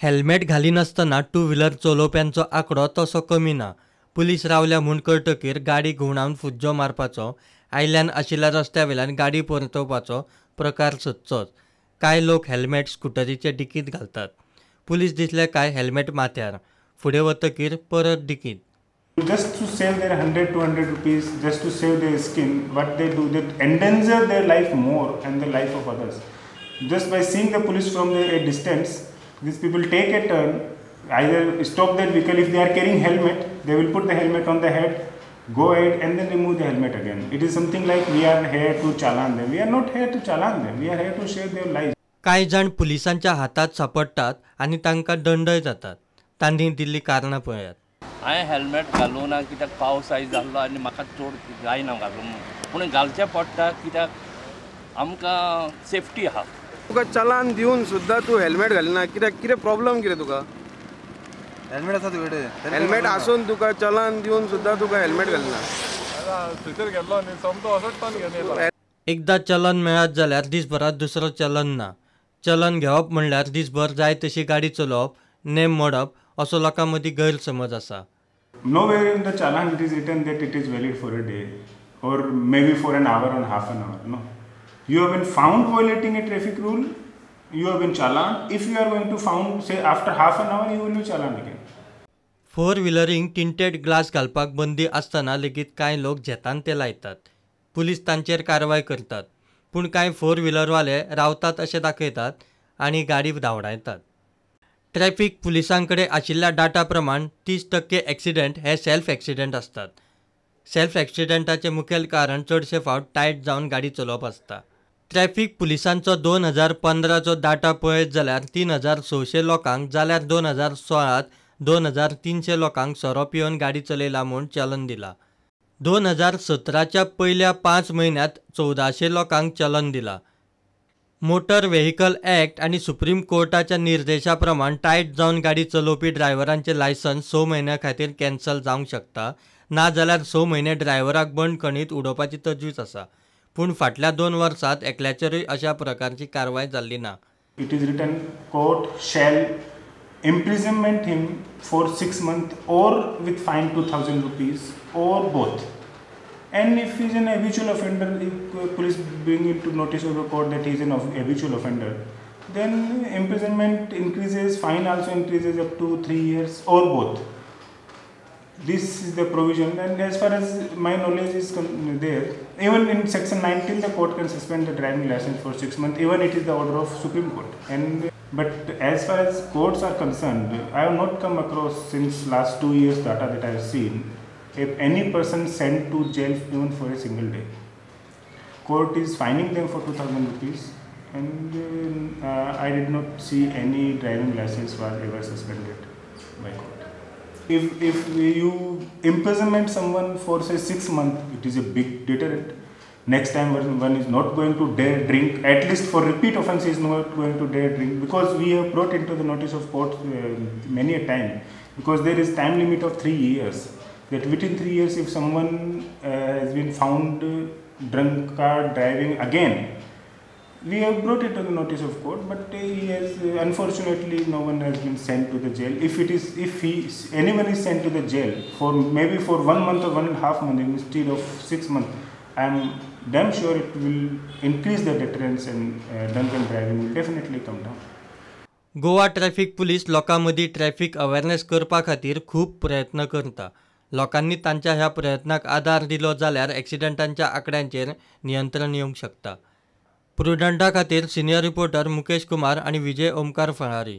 Helmet घालिनासतना two wheeler चलोवप्यांचो आंकडो तसो कमी ना. पुलीस रावल्या म्हूण कळटकीर गाडी घुंवडावन फुज्जो मारपाचो, आयल्यान आशिल्ल्या रस्त्या वेल्यान गाडी परतोवपाचो प्रकार सदचोच. कांय लोक हेल्मेट स्कुटरीचे डिकींत घालतात. पुलीस दिसले काय हेल्मेट माथ्यार, फुडें वतकीर परत डिकींत. Just to save their 100-200 rupees, just to save their skin, what they do, they endanger their life more and the life of others. Just by seeing the police from a distance, these people take a turn, either stop their vehicle. If they are carrying helmet, they will put the helmet on the head, go ahead and then remove the helmet again. It is something like we are here to challan them. We are not here to challan them. We are here to save their lives. कांय जाण पुलिसांच्या हातात सापडटात आनी तांकां दंडय जातात. तांणी दिल्ली कारणां पळयात. हांवें हेल्मेट घालूं ना कित्याक पावस आयज जाल्लो आनी म्हाका चड जायना घालूंक, पूण घालचें पडटा कित्याक आमकां सेफ्टी आहा. तुका चलान दिवन सुद्दां तूं हेल्मेट घालिना कित्याक? कितें प्रॉब्लम कितें तुका? हेल्मेट आसा तुजे कडेन? हेल्मेट आसून तुका चलान दिवन सुद्दां तुका हेल्मेट घालिना. थंयसर गेल्लो न्ही सोमतो असोच टर्न घेवन येयला. एकदां चलन मेळत जाल्यार दीसभरांत दुसरो चलन ना. चलन घेवप म्हणल्यार दीसभर जाय तशी गाडी चलोवप, नेम मोडप असो लोकां मदीं गैरसमज आसा. Nowhere in the challan it is written that it is valid for a day or maybe for an hour or half an hour. No. You have been found violating a traffic rule, you have been challaned. If you are going to found, say after half an hour, you will be challaned again. Four व्हिलरींक tinted glass घालपाक बंदी आसतना लेगीत कांय लोक झेतान ते लायतात. Police तांचेर कारवाय करतात, पूण कांय फोर व्हिलरवाले रावतात अशें दाखयतात आनी गाडी धांवडायतात. ट्रॅफिक पुलिसां कडेन आशिल्ल्या डाटा प्रमाण 30% एक्सिडेंट हे सेल्फ एक्सिडेंट आसतात. सेल्फ एक्सिडेंटाचें मुखेल कारण चडशे फावट टायट जावन गाडी चलोवप आसता. ट्रॅफिक पुलिसांचो 2015चो डाटा पळयत जाल्यार 3600 लोकांक, जाल्यार 2016 2300 लोकांक सोरो पिवन गाडी चलयला म्हूण चलन दिला. 2017च्या पयल्या 5 म्हयन्यांत 1400 लोकांक चलन दिला. मोटर व्हेकल ॲक्ट आनी सुप्रीम कोर्टाच्या निर्देशा प्रमाण टायट जावन गाडी चलोवपी ड्रायव्हरांचें लायसन्स 6 म्हयन्यां खातीर कॅन्सल जावंक शकता, ना जाल्यार 6 म्हयने ड्रायव्हराक बंदखणीत उडोवपाची तजवीज आसा. पूण फाटल्या 2 वर्सांत एकल्याचेरूय अशा प्रकारची कारवाय जाल्ली ना. It is written court shall imprisonment him for 6 months or with fine 2000 rupees or both. And if he is an habitual offender, if police bring it to notice of the court that he is an habitual offender, then imprisonment increases, fine also increases up to 3 years or both. This is the provision, and as far as my knowledge is there, even in section 19 the court can suspend the driving license for 6 months, even it is the order of Supreme Court. And but as far as courts are concerned, I have not come across since last 2 years data that I have seen, if any person sent to jail even for a single day. Court is fining them for 2000 rupees, and I did not see any driving license was ever suspended by court. If you imprisonment someone for say 6 months, it is a big deterrent. Next time one is not going to dare drink, at least for repeat offense is not going to dare drink, because we have brought into the notice of court many a time, because there is time limit of 3 years. That within 3 years if someone has been found drunkard driving again, we have brought it to the notice of court, but he has unfortunately no one has been sent to the jail. If it is, if he, anyone is sent to the jail for maybe for 1 month or 1.5 months instead of 6 months, I am damn sure it will increase the deterrence and drunken driving will definitely come down. Goa traffic police लोकां मदीं traffic awareness करपा खातीर खूब प्रयत्न करता. लोकांनी तांच्या ह्या प्रयत्नाक आदार दिलो जाल्यार एक्सिडेंटांच्या आंकड्यांचेर नियंत्रण येवंक शकता. प्रुडंटा खातीर सिनियर रिपोर्टर मुकेश कुमार आनी विजय ओमकार फळारी.